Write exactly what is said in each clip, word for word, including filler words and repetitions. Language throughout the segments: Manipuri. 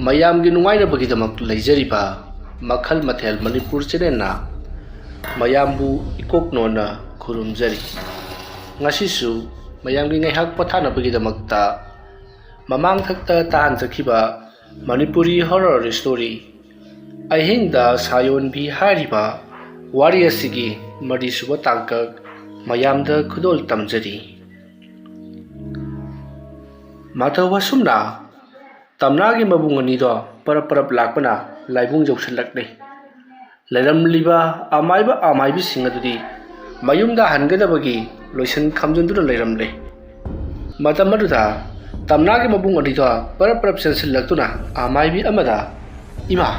ꯃꯌꯥꯝꯒꯤ ꯅꯨꯡꯉꯥꯏꯅꯕꯒꯤꯗꯃꯛ ꯂꯩꯖꯔꯤꯕ ꯃꯈꯜ ꯃꯊꯦꯜ ꯃꯅꯤꯄꯨꯔ ꯆꯦꯅꯦꯜꯅ ꯃꯌꯥꯝꯕꯨ ꯏꯀꯣꯛ ꯅꯣꯟꯅ ꯈꯨꯔꯨꯝꯖꯔꯤ꯫ ꯉꯁꯤꯁꯨ ꯃꯌꯥꯝꯒꯤ ꯉꯥꯏꯍꯥꯛ ꯄꯣꯊꯥꯅꯕꯒꯤꯗꯃꯛꯇ ꯃꯃꯥꯡꯊꯛꯇ ꯇꯥꯍꯟꯖꯈꯤꯕ ꯃꯅꯤꯄꯨꯔꯤ ꯍꯣꯔꯔ ꯁ꯭ꯇꯣꯔꯤ ꯑꯍꯤꯡꯗ ꯁꯥꯌꯣꯟꯕꯤ ꯍꯥꯏꯔꯤꯕ ꯋꯥꯔꯤ ꯑꯁꯤꯒꯤ ꯃꯔꯤꯁꯨꯕ ꯇꯥꯡꯀꯛ ꯃꯌꯥꯝꯗ ꯈꯨꯗꯣꯜ ꯇꯝꯖꯔꯤ꯫ ꯃꯇꯧ ꯑꯁꯨꯝꯅ ꯇꯝꯅꯥꯒꯤ ꯃꯕꯨꯡ ꯑꯅꯤꯗꯣ ꯄꯔꯞ ꯄꯔꯞ ꯂꯥꯛꯄꯅ ꯂꯥꯏꯕꯨꯡ ꯌꯧꯁꯤꯜꯂꯛꯂꯦ꯫ ꯂꯩꯔꯝꯂꯤꯕ ꯑꯃꯥꯏꯕ ꯑꯃꯥꯏꯕꯤꯁꯤꯡ ꯑꯗꯨꯗꯤ ꯃꯌꯨꯝꯗ ꯍꯟꯒꯗꯕꯒꯤ ꯂꯣꯏꯁꯤꯟ ꯈꯝꯖꯤꯟꯗꯨꯅ ꯂꯩꯔꯝꯂꯦ꯫ ꯃꯇꯝ ꯑꯗꯨꯗ ꯇꯝꯅꯥꯒꯤ ꯃꯕꯨꯡ ꯑꯅꯤꯗꯣ ꯄꯔꯞ ꯄꯔꯞ ꯆꯦꯟꯁꯤꯜꯂꯛꯇꯨꯅ ꯑꯃꯥꯏꯕꯤ ꯑꯃꯗ, "ꯏꯃꯥ,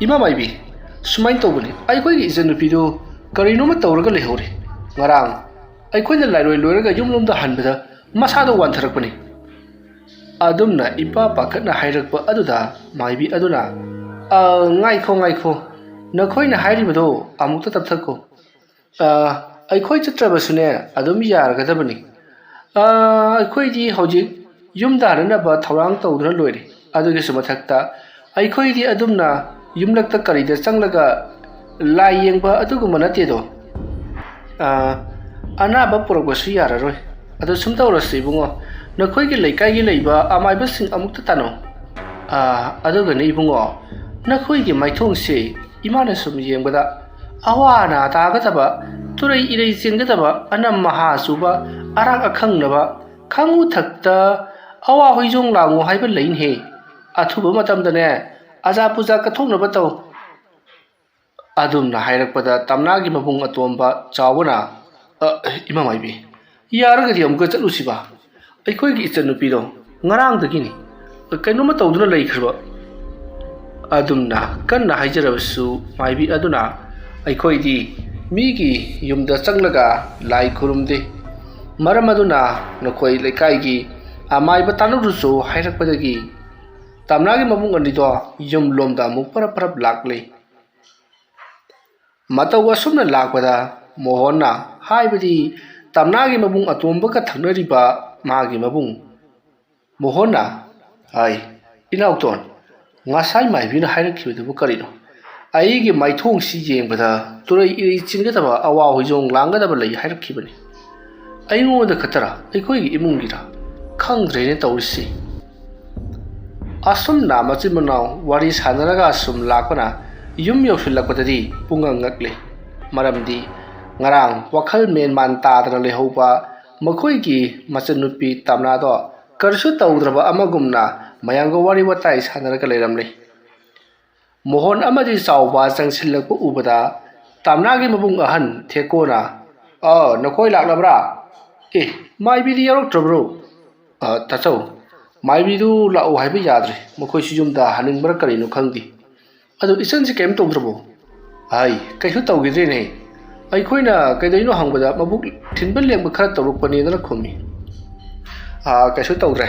ꯏꯃꯥ ꯃꯥꯏꯕꯤ, ꯁꯨꯃꯥꯏꯅ ꯇꯧꯕꯅꯤ, ꯑꯩꯈꯣꯏꯒꯤ ꯏꯆꯟꯅꯨꯄꯤꯗꯨ ꯀꯔꯤꯅꯣꯃ ꯇꯧꯔꯒ ꯂꯩꯍꯧꯔꯦ꯫ ꯉꯔꯥꯡ ꯑꯩꯈꯣꯏꯅ ꯂꯥꯏꯔꯣꯏ ꯂꯣꯏꯔꯒ ꯌꯨꯝꯂꯣꯝꯗ ꯍꯟꯕꯗ ꯃꯁꯥꯗꯣ ꯋꯥꯟꯊꯔꯛꯄꯅꯤ꯫" ꯑꯗꯨꯝꯅ ꯏꯄꯥ ꯄꯥꯈꯠꯅ ꯍꯥꯏꯔꯛꯄ ꯑꯗꯨꯗ ꯃꯥꯏꯕꯤ ꯑꯗꯨꯅ, "ꯑ, ꯉꯥꯏꯈꯣ, ꯉꯥꯏꯈꯣ, ꯅꯈꯣꯏꯅ ꯍꯥꯏꯔꯤꯕꯗꯣ ꯑꯃꯨꯛꯇ ꯇꯞꯊꯈꯣ꯫ ꯑ, ꯑꯩꯈꯣꯏ ꯆꯠꯇ꯭ꯔꯕꯁꯨꯅꯦ, ꯑꯗꯨꯝ ꯌꯥꯔꯒꯗꯕꯅꯤ꯫ ꯑ, ꯑꯩꯈꯣꯏꯗꯤ ꯍꯧꯖꯤꯛ ꯌꯨꯝꯗ ꯍꯟꯅꯅꯕ ꯊꯧꯔꯥꯡ ꯇꯧꯗꯨꯅ ꯂꯣꯏꯔꯦ꯫ ꯑꯗꯨꯒꯤꯁꯨ ꯃꯊꯛꯇ ꯑꯩꯈꯣꯏꯗꯤ ꯑꯗꯨꯝꯅ ꯌꯨꯝꯂꯛꯇ ꯀꯔꯤꯗ ꯆꯪꯂꯒ ꯂꯥꯏ ꯌꯦꯡꯕ ꯑꯗꯨꯒꯨꯝꯕ ꯅꯠꯇꯦꯗꯣ꯫ ꯑ, ꯑꯅꯥꯕ ꯄꯨꯔꯛꯄꯁꯨ ꯌꯥꯔꯔꯣꯏ꯫ ꯑꯗꯨ ꯁꯨꯝ ꯇꯧꯔꯁꯤ ꯏꯕꯨꯡꯉꯣ, ꯅꯈꯣꯏꯒꯤ ꯂꯩꯀꯥꯏꯒꯤ ꯂꯩꯕ ꯑꯃꯥꯏꯕꯁꯤꯡ ꯑꯃꯨꯛꯇ ꯇꯥꯅꯧ꯫ ꯑ, ꯑꯗꯨꯒꯅꯤ ꯏꯕꯨꯡꯉꯣ, ꯅꯈꯣꯏꯒꯤ ꯃꯥꯏꯊꯣꯡꯁꯦ ꯏꯃꯥꯅ ꯁꯨꯝ ꯌꯦꯡꯕꯗ ꯑꯋꯥ ꯑꯅꯥ ꯇꯥꯒꯗꯕ, ꯇꯨꯔꯩ ꯏꯔꯩ ꯆꯦꯟꯒꯗꯕ, ꯑꯅꯝ ꯃꯍꯥ ꯆꯨꯕ, ꯑꯔꯥꯛ ꯑꯈꯪꯅꯕ, ꯈꯪꯉꯨ ꯊꯛꯇ ꯑꯋꯥ ꯍꯣꯏꯖꯣꯡ ꯂꯥꯡꯉꯨ ꯍꯥꯏꯕ ꯂꯩꯅꯦꯍꯦ꯫ ꯑꯊꯨꯕ ꯃꯇꯝꯗꯅꯦ ꯑꯖꯥ ꯄꯨꯖꯥ ꯀꯠꯊꯣꯛꯅꯕ ꯇꯧ꯫" ꯑꯗꯨꯝꯅ ꯍꯥꯏꯔꯛꯄꯗ ꯇꯝꯅꯥꯒꯤ ꯃꯕꯨꯡ ꯑꯇꯣꯝꯕ ꯆꯥꯎꯕꯅ, "ꯑ, ꯏꯃꯥ ꯃꯥꯏꯕꯤ, ꯌꯥꯔꯒꯗꯤ ꯑꯃꯨꯛꯀ ꯆꯠꯂꯨꯁꯤꯕ꯫ ꯑꯩꯈꯣꯏꯒꯤ ꯏꯆꯟꯅꯨꯄꯤꯗꯣ ꯉꯔꯥꯡꯗꯒꯤꯅꯤ ꯀꯩꯅꯣꯝꯃ ꯇꯧꯗꯨꯅ ꯂꯩꯈ꯭ꯔꯕ꯫" ꯑꯗꯨꯝꯅ ꯀꯟꯅ ꯍꯥꯏꯖꯔꯕꯁꯨ ꯃꯥꯏꯕꯤ ꯑꯗꯨꯅ, "ꯑꯩꯈꯣꯏꯗꯤ ꯃꯤꯒꯤ ꯌꯨꯝꯗ ꯆꯪꯂꯒ ꯂꯥꯏ ꯈꯨꯔꯨꯝꯗꯦ꯫ ꯃꯔꯝ ꯑꯗꯨꯅ ꯅꯈꯣꯏ ꯂꯩꯀꯥꯏꯒꯤ ꯑꯃꯥꯏꯕ ꯇꯥꯟꯅꯔꯨꯆꯣ" ꯍꯥꯏꯔꯛꯄꯗꯒꯤ ꯇꯝꯅꯥꯒꯤ ꯃꯕꯨꯡ ꯑꯅꯤꯗꯣ ꯌꯨꯝꯂꯣꯝꯗ ꯑꯃꯨꯛ ꯄꯔꯞ ꯄꯔꯞ ꯂꯥꯛꯂꯦ꯫ ꯃꯇꯧ ꯑꯁꯨꯝꯅ ꯂꯥꯛꯄꯗ ꯃꯣꯍꯣꯟꯅ, ꯍꯥꯏꯕꯗꯤ ꯇꯝꯅꯥꯒꯤ ꯃꯕꯨꯡ ꯑꯇꯣꯝꯕꯒ ꯊꯪꯅꯔꯤꯕ ꯃꯥꯒꯤ ꯃꯕꯨꯡ ꯃꯣꯍꯣꯟꯅ, "ꯍꯥꯏ, ꯏꯅꯥꯎꯇꯣꯟ, "ꯉꯁꯥꯏ ꯃꯥꯏꯕꯤꯅ ꯍꯥꯏꯔꯛꯈꯤꯕꯗꯨꯕꯨ ꯀꯔꯤꯅꯣ? ꯑꯩꯒꯤ ꯃꯥꯏꯊꯣꯡꯁꯤ ꯌꯦꯡꯕꯗ ꯇꯨꯔꯩ ꯏꯔꯩ ꯆꯤꯟꯒꯗꯕ, ꯑꯋꯥ ꯍꯣꯏꯖꯣꯡ ꯂꯥꯡꯒꯗꯕ ꯂꯩ ꯍꯥꯏꯔꯛꯈꯤꯕꯅꯤ꯫ ꯑꯩꯉꯣꯟꯗ ꯈꯛꯇꯔ? ꯑꯩꯈꯣꯏꯒꯤ ꯏꯃꯨꯡꯒꯤꯔ? ꯈꯪꯗ꯭ꯔꯦꯅꯦ ꯇꯧꯔꯤꯁꯤ꯫" ꯑꯁꯨꯝꯅ ꯃꯆꯤꯟ ꯃꯅꯥꯎ ꯋꯥꯔꯤ ꯁꯥꯟꯅꯔꯒ ꯁꯨꯝ ꯂꯥꯛꯄꯅ ꯌꯨꯝ ꯌꯧꯁꯤꯜꯂꯛꯄꯗꯗꯤ ꯄꯨꯡꯉꯛ ꯉꯛꯂꯦ꯫ ꯃꯔꯝꯗꯤ ꯉꯔꯥꯡ ꯋꯥꯈꯜ ꯃꯦꯟ ꯃꯥꯟ ꯇꯥꯗꯅ ꯂꯩꯍꯧꯕ ꯃꯈꯣꯏꯒꯤ ꯃꯆꯟꯅꯨꯄꯤ ꯇꯝꯅꯥꯗꯣ ꯀꯔꯤꯁꯨ ꯇꯧꯗ꯭ꯔꯕ ꯑꯃꯒꯨꯝꯅ ꯃꯌꯥꯝꯒ ꯋꯥꯔꯤ ꯋꯥꯇꯥꯏ ꯁꯥꯟꯅꯔꯒ ꯂꯩꯔꯝꯂꯦ꯫ ꯃꯣꯍꯣꯟ ꯑꯃꯗꯤ ꯆꯥꯎꯕ ꯆꯪꯁꯤꯜꯂꯛꯄ ꯎꯕꯗ ꯇꯝꯅꯥꯒꯤ ꯃꯕꯨꯡ ꯑꯍꯟ ꯊꯦꯛꯀꯣꯅ, "ꯑ, ꯅꯈꯣꯏ ꯂꯥꯛꯂꯕ꯭ꯔꯥ? ꯑꯦ, ꯃꯥꯏꯕꯤꯗꯤ ꯌꯥꯎꯔꯛꯇ꯭ꯔꯕ꯭ꯔꯣ?" "ꯑ, ꯇꯥꯆꯧ, ꯃꯥꯏꯕꯤꯗꯨ ꯂꯥꯛꯎ ꯍꯥꯏꯕ ꯌꯥꯗ꯭ꯔꯦ꯫ ꯃꯈꯣꯏꯁꯨ ꯌꯨꯝꯗ ꯍꯟꯅꯤꯡꯕ꯭ꯔꯥ ꯀꯔꯤꯅꯣ ꯈꯪꯗꯦ꯫ ꯑꯗꯨ ꯏꯆꯟꯁꯤ ꯀꯔꯤꯝ ꯇꯧꯗ꯭ꯔꯕꯣ?" "ꯑꯩ ꯀꯩꯁꯨ ꯇꯧꯈꯤꯗ꯭ꯔꯦꯅꯦ꯫ ꯑꯩꯈꯣꯏꯅ ꯀꯩꯗꯧꯅꯣ ꯍꯪꯕꯗ ꯃꯕꯨꯛ ꯊꯤꯟꯕ ꯂꯦꯡꯕ ꯈꯔ ꯇꯧꯔꯛꯄꯅꯦꯗꯅ ꯈꯨꯝꯃꯤ꯫" "ꯑꯥ, ꯀꯩꯁꯨ ꯇꯧꯗ꯭ꯔꯦ꯫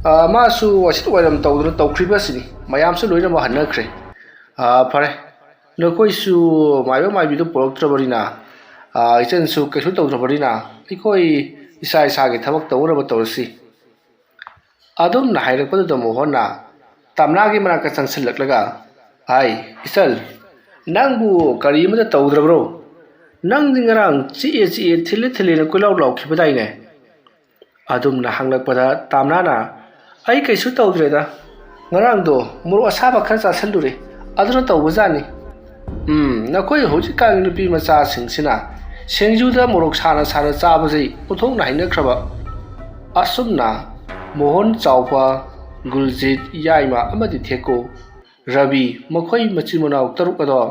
ꯑꯥ, ꯃꯥꯁꯨ ꯋꯥꯁꯤꯠ ꯋꯥꯏꯔꯝ ꯇꯧꯗꯨꯅ ꯇꯧꯈ꯭ꯔꯤꯕꯁꯤꯅꯤ꯫ ꯃꯌꯥꯝꯁꯨ ꯂꯣꯏꯅꯃꯛ ꯍꯟꯅꯈ꯭ꯔꯦ꯫ ꯑꯥ, ꯐꯔꯦ꯫ ꯅꯈꯣꯏꯁꯨ ꯃꯥꯏꯕ ꯃꯥꯏꯕꯤꯗꯨ ꯄꯨꯔꯛꯇ꯭ꯔꯕꯅꯤꯅ, ꯑꯥ, ꯏꯆꯟꯁꯨ ꯀꯩꯁꯨ ꯇꯧꯗ꯭ꯔꯕꯅꯤꯅ, ꯑꯩꯈꯣꯏ ꯏꯁꯥ ꯏꯁꯥꯒꯤ ꯊꯕꯛ ꯇꯧꯅꯕ ꯇꯧꯔꯁꯤ꯫" ꯑꯗꯨꯝꯅ ꯍꯥꯏꯔꯛꯄꯗꯨꯗ ꯃꯣꯍꯣꯟꯅ ꯇꯝꯅꯥꯒꯤ ꯃꯅꯥꯛꯇ ꯆꯪꯁꯤꯜꯂꯛꯂꯒ, "ꯍꯥꯏ, ꯏꯆꯜ, ꯅꯪꯕꯨ ꯀꯔꯤ ꯑꯃꯠꯇ ꯇꯧꯗ꯭ꯔꯕ꯭ꯔꯣ? ꯅꯪꯗꯤ ꯉꯔꯥꯡ ꯆꯤꯛꯑꯦ ꯆꯤꯛꯑꯦ, ꯊꯤꯜꯂꯦ ꯊꯤꯜꯂꯦꯅ ꯀꯣꯏꯂꯥꯎ ꯂꯥꯎꯈꯤꯕꯗꯥꯏꯅꯦ?" ꯑꯗꯨꯝꯅ ꯍꯪꯂꯛꯄꯗ ꯇꯥꯝꯅꯥꯅ, "ꯑꯩ ꯀꯩꯁꯨ ꯇꯧꯗ꯭ꯔꯦꯗ꯫ ꯉꯔꯥꯡꯗꯣ ꯃꯣꯔꯣꯛ ꯑꯁꯥꯕ ꯈꯔ ꯆꯥꯁꯤꯜꯂꯨꯔꯦ, ꯑꯗꯨꯅ ꯇꯧꯕꯖꯥꯠꯅꯤ꯫" ꯎꯝ, ꯅꯈꯣꯏ ꯍꯧꯖꯤꯛꯀꯥꯟꯒꯤ ꯅꯨꯄꯤ ꯃꯆꯥꯁꯤꯡꯁꯤꯅ ꯁꯤꯡꯖꯨꯗ ꯃꯣꯔꯣꯛ ꯁꯥꯅ ꯁꯥꯅ ꯆꯥꯕꯁꯤ ꯑꯣꯟꯊꯣꯛꯅ ꯍꯩꯅꯈ꯭ꯔꯕ꯫ ꯑꯁꯨꯝꯅ ꯃꯣꯍꯟ ꯆꯥꯎꯕ, ꯒꯨꯜꯖꯤꯠ, ꯌꯥꯏꯃ ꯑꯃꯗꯤ ꯊꯦꯀꯣ, ꯔꯕꯤ, ꯃꯈꯣꯏ ꯃꯆꯤꯟ ꯃꯅꯥꯎ ꯇꯔꯨꯛ ꯑꯗꯣ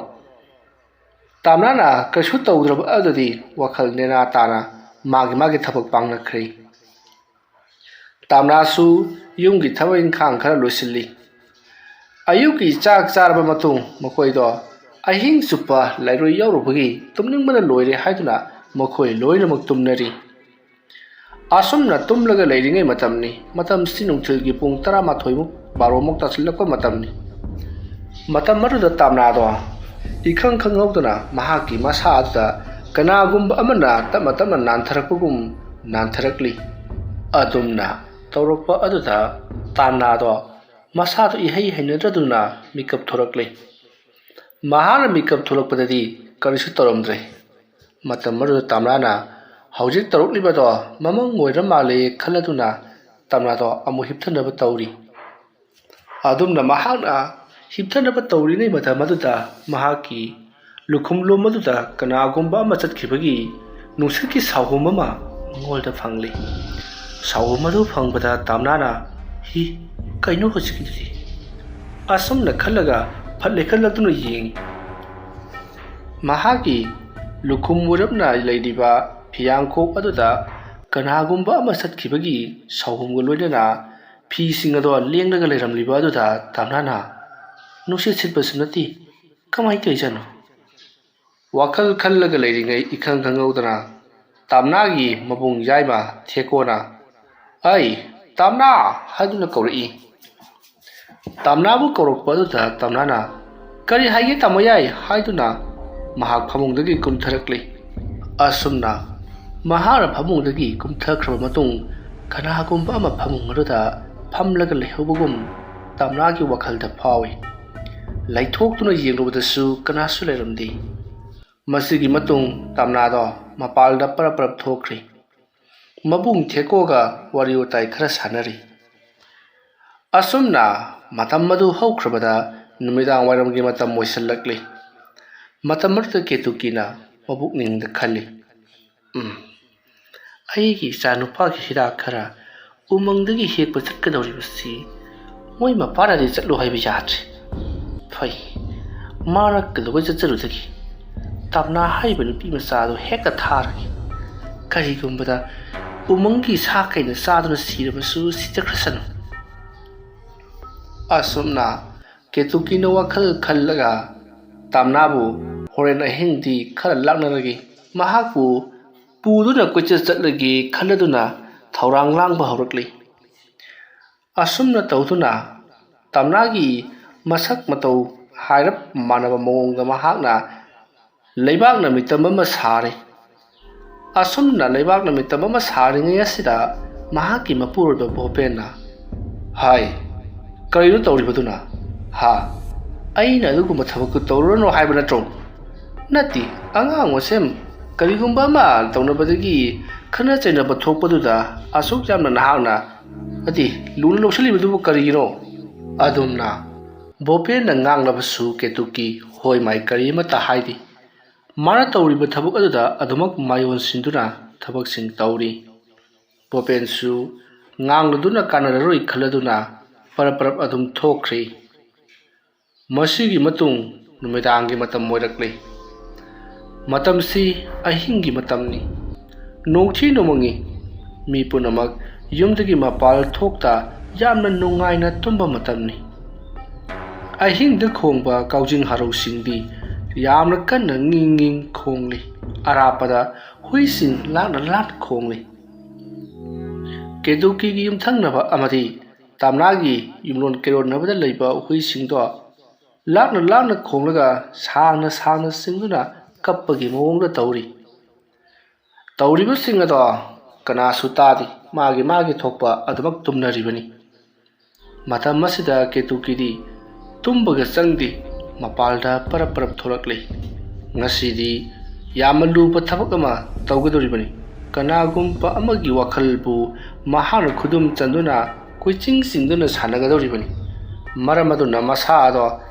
ꯇꯥꯝꯅꯥꯅ ꯀꯩꯁꯨ ꯇꯧꯗ꯭ꯔꯕ ꯑꯗꯨꯗꯤ ꯋꯥꯈꯜ ꯅꯦꯅꯥ ꯇꯥꯅ ꯃꯥꯒꯤ ꯃꯥꯒꯤ ꯊꯕꯛ ꯄꯥꯡꯅꯈ꯭ꯔꯦ꯫ ꯇꯥꯝꯅꯥꯁꯨ ꯌꯨꯝꯒꯤ ꯊꯕꯛ ꯏꯪꯈꯥꯡ ꯈꯔ ꯂꯣꯏꯁꯤꯜꯂꯤ꯫ ꯑꯌꯨꯛꯀꯤ ꯆꯥꯛ ꯆꯥꯔꯕ ꯃꯇꯨꯡ ꯃꯈꯣꯏꯗꯣ ꯑꯍꯤꯡ ꯆꯨꯞꯄ ꯂꯥꯏꯔꯣꯏ ꯌꯥꯎꯔꯨꯕꯒꯤ ꯇꯨꯝꯅꯤꯡꯕꯅ ꯂꯣꯏꯔꯦ ꯍꯥꯏꯗꯨꯅ ꯃꯈꯣꯏ ꯂꯣꯏꯅꯃꯛ ꯇꯨꯝꯅꯔꯤ꯫ ꯑꯁꯨꯝꯅ ꯇꯨꯝꯂꯒ ꯂꯩꯔꯤꯉꯩ ꯃꯇꯝꯅꯤ꯫ ꯃꯇꯝꯁꯤ ꯅꯨꯡꯊꯤꯜꯒꯤ ꯄꯨꯡ ꯇꯔꯥꯃꯥꯊꯣꯏꯃꯨꯛ, ꯕꯥꯔꯣꯃꯨꯛ ꯇꯥꯁꯤꯜꯂꯛꯄ ꯃꯇꯝꯅꯤ꯫ ꯃꯇꯝ ꯑꯗꯨꯗ ꯇꯥꯝꯅꯥꯗꯣ ꯏꯈꯪ ꯈꯪꯍꯧꯗꯅ ꯃꯍꯥꯛꯀꯤ ꯃꯁꯥ ꯑꯗꯨꯗ ꯀꯅꯥꯒꯨꯝꯕ ꯑꯃꯅ ꯇꯞꯅ ꯇꯞꯅ ꯅꯥꯟꯊꯔꯛꯄꯒꯨꯝ ꯅꯥꯟꯊꯔꯛꯂꯤ꯫ ꯑꯗꯨꯝꯅ ꯇꯧꯔꯛꯄ ꯑꯗꯨꯗ ꯇꯥꯝꯅꯥꯗꯣ ꯃꯁꯥꯗꯨ ꯏꯍꯩ ꯍꯩꯅꯗ꯭ꯔꯗꯨꯅ ꯃꯤꯀꯞ ꯊꯣꯔꯛꯂꯦ꯫ ꯃꯍꯥꯛꯅ ꯃꯤꯀꯞ ꯊꯣꯛꯂꯛꯄꯗꯗꯤ ꯀꯔꯤꯁꯨ ꯇꯧꯔꯝꯗ꯭ꯔꯦ꯫ ꯃꯇꯝ ꯑꯗꯨꯗ ꯇꯥꯝꯅꯥꯅ ꯍꯧꯖꯤꯛ ꯇꯧꯔꯛꯂꯤꯕꯗꯣ ꯃꯃꯪ ꯑꯣꯏꯔ ꯃꯥꯜꯂꯦ ꯈꯜꯂꯗꯨꯅ ꯇꯥꯝꯅꯥꯗꯣ ꯑꯃꯨꯛ ꯍꯤꯞꯊꯅꯕ ꯇꯧꯔꯤ꯫ ꯑꯗꯨꯝꯅ ꯃꯍꯥꯛꯅ ꯍꯤꯞꯊꯅꯕ ꯇꯧꯔꯤꯉꯩ ꯃꯇꯝ ꯑꯗꯨꯗ ꯃꯍꯥꯛꯀꯤ ꯂꯨꯈꯨꯝꯂꯣꯝ ꯑꯗꯨꯗ ꯀꯅꯥꯒꯨꯝꯕ ꯑꯃ ꯆꯠꯈꯤꯕꯒꯤ ꯅꯨꯡꯁꯤꯠꯀꯤ ꯁꯥꯍꯨꯝ ꯑꯃ ꯃꯉꯣꯟꯗ ꯐꯪꯂꯤ꯫ ꯁꯥꯍꯨꯝ ꯑꯗꯨ ꯐꯪꯕꯗ ꯇꯥꯝꯅꯥꯅ, "ꯍꯤ, ꯀꯩꯅꯣ ꯍꯧꯖꯤꯛꯀꯤꯗꯨꯗꯤ?" ꯑꯁꯨꯝꯅ ꯈꯜꯂꯒ ꯐꯠ ꯂꯩꯈꯠꯂꯛꯇꯨꯅ ꯌꯦꯡꯉꯤ꯫ ꯃꯍꯥꯛꯀꯤ ꯂꯨꯈꯨꯝ ꯑꯣꯏꯔꯞꯅ ꯂꯩꯔꯤꯕ ꯐꯤꯌꯥꯡꯈꯣꯛ ꯑꯗꯨꯗ ꯀꯅꯥꯒꯨꯝꯕ ꯑꯃ ꯆꯠꯈꯤꯕꯒꯤ ꯁꯥꯍꯨꯝꯒ ꯂꯣꯏꯅꯅ ꯐꯤꯁꯤꯡ ꯑꯗꯣ ꯂꯦꯡꯂꯒ ꯂꯩꯔꯝꯂꯤꯕ ꯑꯗꯨꯗ ꯇꯥꯝꯅꯥꯅ, "ꯅꯨꯡꯁꯤꯠ ꯁꯤꯠꯄꯁꯨ ꯅꯠꯇꯦ, ꯀꯃꯥꯏꯅ ꯇꯧꯔꯤꯖꯥꯠꯅꯣ?" ꯋꯥꯈꯜ ꯈꯜꯂꯒ ꯂꯩꯔꯤꯉꯩ ꯏꯈꯪ ꯈꯪꯍꯧꯗꯅ ꯇꯥꯝꯅꯥꯒꯤ ꯃꯕꯨꯡ ꯌꯥꯏꯃ ꯊꯦꯀꯣꯅ, "ꯑꯩ, ꯇꯥꯝꯅꯥ!" ꯍꯥꯏꯗꯨꯅ ꯀꯧꯔꯛꯏ꯫ ꯇꯥꯝꯅꯥꯕꯨ ꯀꯧꯔꯛꯄ ꯑꯗꯨꯗ ꯇꯥꯝꯅꯥꯅ, "ꯀꯔꯤ ꯍꯥꯏꯒꯦ ꯇꯥꯃꯣ ꯌꯥꯏ?" ꯍꯥꯏꯗꯨꯅ ꯃꯍꯥꯛ ꯐꯃꯨꯡꯗꯒꯤ ꯀꯨꯝꯊꯔꯛꯂꯤ꯫ ꯑꯁꯨꯝꯅ ꯃꯍꯥꯛꯅ ꯐꯃꯨꯡꯗꯒꯤ ꯀꯨꯝꯊꯈ꯭ꯔꯕ ꯃꯇꯨꯡ, ꯀꯅꯥꯒꯨꯝꯕ ꯑꯃ ꯐꯃꯨꯡ ꯑꯗꯨꯗ ꯐꯝꯂꯒ ꯂꯩꯍꯧꯕꯒꯨꯝ ꯇꯥꯝꯅꯥꯒꯤ ꯋꯥꯈꯜꯗ ꯐꯥꯎꯏ꯫ ꯂꯩꯊꯣꯛꯇꯨꯅ ꯌꯦꯡꯂꯨꯕꯗꯁꯨ ꯀꯅꯥꯁꯨ ꯂꯩꯔꯝꯗꯦ꯫ ꯃꯁꯤꯒꯤ ꯃꯇꯨꯡ ꯇꯥꯝꯅꯥꯗꯣ ꯃꯄꯥꯜꯗ ꯄꯔꯞ ꯄꯔꯞ ꯊꯣꯛꯈ꯭ꯔꯤ꯫ ꯃꯕꯨꯡ ꯊꯦꯀꯣꯒ ꯋꯥꯔꯤ ꯋꯥꯇꯥꯏ ꯈꯔ ꯁꯥꯟꯅꯔꯤ꯫ ꯑꯁꯨꯝꯅ ꯃꯇꯝ ꯑꯗꯨ ꯍꯧꯈ꯭ꯔꯕꯗ ꯅꯨꯃꯤꯗꯥꯡ ꯋꯥꯏꯔꯝꯒꯤ ꯃꯇꯝ ꯑꯣꯏꯁꯤꯜꯂꯛꯂꯤ꯫ ꯃꯇꯝ ꯑꯗꯨꯗ ꯀꯦꯇꯨꯀꯤꯅ ꯃꯕꯨꯛꯅꯤꯡꯗ ꯈꯜꯂꯤ, "ꯎꯝ, ꯑꯩꯒꯤ ꯏꯆꯥ ꯅꯨꯄꯥꯒꯤ ꯍꯤꯗꯥꯛ ꯈꯔ ꯎꯃꯪꯗꯒꯤ ꯍꯦꯛꯄ ꯆꯠꯀꯗꯧꯔꯤꯕꯁꯤ ꯃꯣꯏ ꯃꯄꯥꯅꯗꯤ ꯆꯠꯂꯨ ꯍꯥꯏꯕ ꯌꯥꯗ꯭ꯔꯦ꯫ ꯐꯩ, ꯃꯥꯅ ꯀꯩꯗꯧꯕꯩ ꯆꯠꯆꯔꯨꯗꯒꯦ? ꯇꯥꯝꯅꯥ ꯍꯥꯏꯔꯤꯕ ꯅꯨꯄꯤ ꯃꯆꯥꯗꯨ ꯍꯦꯛꯇ ꯊꯥꯔꯒꯦ꯫ ꯀꯔꯤꯒꯨꯝꯕꯗ ꯎꯃꯪꯒꯤ ꯁꯥ ꯀꯩꯅ ꯆꯥꯗꯨꯅ ꯁꯤꯔꯕꯁꯨ ꯁꯤꯖꯈ꯭ꯔꯁꯅꯨ꯫" ꯑꯁꯨꯝꯅ ꯀꯦꯇꯨꯀꯤꯅ ꯋꯥꯈꯜ ꯈꯜꯂꯒ ꯇꯥꯝꯅꯥꯕꯨ ꯍꯣꯔꯦꯟ ꯑꯍꯤꯡꯗꯤ ꯈꯔ ꯂꯥꯛꯅꯔꯒꯦ, ꯃꯍꯥꯛꯄꯨ ꯄꯨꯗꯨꯅ ꯀꯣꯏꯆꯠ ꯆꯠꯂꯒꯦ ꯈꯜꯂꯗꯨꯅ ꯊꯧꯔꯥꯡ ꯂꯥꯡꯕ ꯍꯧꯔꯛꯂꯤ꯫ ꯑꯁꯨꯝꯅ ꯇꯧꯗꯨꯅ ꯇꯥꯝꯅꯥꯒꯤ ꯃꯁꯛ ꯃꯇꯧ ꯍꯥꯏꯔꯞ ꯃꯥꯟꯅꯕ ꯃꯑꯣꯡꯗ ꯃꯍꯥꯛꯅ ꯂꯩꯕꯥꯛꯅ ꯃꯤꯇꯝ ꯑꯃ ꯁꯥꯔꯤ꯫ ꯑꯁꯨꯝꯅ ꯂꯩꯕꯥꯛꯅ ꯃꯤꯇꯝ ꯑꯃ ꯁꯥꯔꯤꯉꯩ ꯑꯁꯤꯗ ꯃꯍꯥꯛꯀꯤ ꯃꯄꯨꯔꯣꯏꯕ ꯚꯣꯄꯦꯟꯅ, "ꯍꯥꯏ, ꯀꯔꯤꯅꯣ ꯇꯧꯔꯤꯕꯗꯨꯅ? ꯍꯥ? ꯑꯩꯅ ꯑꯗꯨꯒꯨꯝꯕ ꯊꯕꯛꯇꯨ ꯇꯧꯔꯨꯔꯅꯨ ꯍꯥꯏꯕ ꯅꯠꯇ꯭ꯔꯣ? ꯅꯠꯇꯦ, ꯑꯉꯥꯡ ꯃꯁꯦꯟ ꯀꯔꯤꯒꯨꯝꯕ ꯑꯃ ꯇꯧꯅꯕꯗꯒꯤ ꯈꯠꯅ ꯆꯩꯅꯕ ꯊꯣꯛꯄꯗꯨꯗ ꯑꯁꯨꯛ ꯌꯥꯝꯅ ꯅꯍꯥꯛꯅ, ꯑꯗꯤ, ꯂꯨꯅ ꯂꯧꯁꯤꯜꯂꯤꯕꯗꯨꯕꯨ ꯀꯔꯤꯒꯤꯅꯣ? ꯑꯗꯨꯝꯅ ꯕꯣꯄꯦꯟꯅ ꯉꯥꯡꯂꯕꯁꯨ ꯀꯦꯇꯨꯀꯤ ꯍꯣꯏ ꯃꯥꯏ ꯀꯔꯤ ꯑꯃꯠꯇ ꯍꯥꯏꯗꯦ꯫ ꯃꯥꯅ ꯇꯧꯔꯤꯕ ꯊꯕꯛ ꯑꯗꯨꯗ ꯑꯗꯨꯃꯛ ꯃꯥꯏ ꯑꯣꯟꯁꯤꯟꯗꯨꯅ ꯊꯕꯛꯁꯤꯡ ꯇꯧꯔꯤ꯫ ꯕꯣꯄꯦꯟꯁꯨ ꯉꯥꯡꯂꯗꯨꯅ ꯀꯥꯟꯅꯔꯔꯣꯏ ꯈꯜꯂꯗꯨꯅ ꯄꯔꯞ ꯄꯔꯞ ꯑꯗꯨꯝ ꯊꯣꯛꯈ꯭ꯔꯦ꯫ ꯃꯁꯤꯒꯤ ꯃꯇꯨꯡ ꯅꯨꯃꯤꯗꯥꯡꯒꯤ ꯃꯇꯝ ꯑꯣꯏꯔꯛꯂꯦ꯫ ꯃꯇꯝꯁꯤ ꯑꯍꯤꯡꯒꯤ ꯃꯇꯝꯅꯤ꯫ ꯅꯣꯡꯊꯤ ꯅꯣꯡꯃꯪꯉꯤ꯫ ꯃꯤ ꯄꯨꯝꯅꯃꯛ ꯌꯨꯝꯗꯒꯤ ꯃꯄꯥꯜ ꯊꯣꯛꯇ ꯌꯥꯝꯅ ꯅꯨꯡꯉꯥꯏꯅ ꯇꯨꯝꯕ ꯃꯇꯝꯅꯤ꯫ ꯑꯍꯤꯡꯗ ꯈꯣꯡꯕ ꯀꯥꯎꯖꯤꯡ ꯍꯔꯧꯁꯤꯡꯗꯤ ꯌꯥꯝꯅ ꯀꯟꯅ ꯉꯤꯡ ꯉꯤꯡ ꯈꯣꯡꯂꯤ꯫ ꯑꯔꯥꯞꯄꯗ ꯍꯨꯏꯁꯤꯡ ꯂꯥꯛꯅ ꯂꯥꯛꯅ ꯈꯣꯡꯂꯤ꯫ ꯀꯦꯇꯨꯀꯤꯒꯤ ꯌꯨꯝꯊꯪꯅꯕ ꯑꯃꯗꯤ ꯇꯝꯅꯥꯒꯤ ꯌꯨꯝꯂꯣꯟ ꯀꯩꯔꯣꯟꯅꯕꯗ ꯂꯩꯕ ꯍꯨꯏꯁꯤꯡꯗꯣ ꯂꯥꯛꯅ ꯂꯥꯛꯅ ꯈꯣꯡꯂꯒ ꯁꯥꯡꯅ ꯁꯥꯡꯅ ꯆꯤꯡꯗꯨꯅ ꯀꯞꯄꯒꯤ ꯃꯑꯣꯡꯗ ꯇꯧꯔꯤ꯫ ꯇꯧꯔꯤꯕꯁꯤꯡ ꯑꯗꯣ ꯀꯅꯥꯁꯨ ꯇꯥꯗꯦ, ꯃꯥꯒꯤ ꯃꯥꯒꯤ ꯊꯣꯛꯄ ꯑꯗꯨꯃꯛ ꯇꯨꯝꯅꯔꯤꯕꯅꯤ꯫ ꯃꯇꯝ ꯑꯁꯤꯗ ꯀꯦꯇꯨꯀꯤꯗꯤ ꯇꯨꯝꯕꯒ ꯆꯪꯗꯦ, ꯃꯄꯥꯜꯗ ꯄꯔꯞ ꯄꯔꯞ ꯊꯣꯛꯂꯛꯂꯤ꯫ ꯉꯁꯤꯗꯤ ꯌꯥꯝꯅ ꯂꯨꯕ ꯊꯕꯛ ꯑꯃ ꯇꯧꯒꯗꯧꯔꯤꯕꯅꯤ꯫ ꯀꯅꯥꯒꯨꯝꯕ ꯑꯃꯒꯤ ꯋꯥꯈꯜꯕꯨ ꯃꯍꯥꯛꯅ ꯈꯨꯗꯨꯝ ꯆꯟꯗꯨꯅ ꯀꯣꯏꯆꯤꯡ ꯆꯤꯡꯗꯨꯅ ꯁꯥꯟꯅꯒꯗꯧꯔꯤꯕꯅꯤ꯫ ꯃꯔꯝ ꯑꯗꯨꯅ ꯃꯁꯥ ꯑꯗꯣ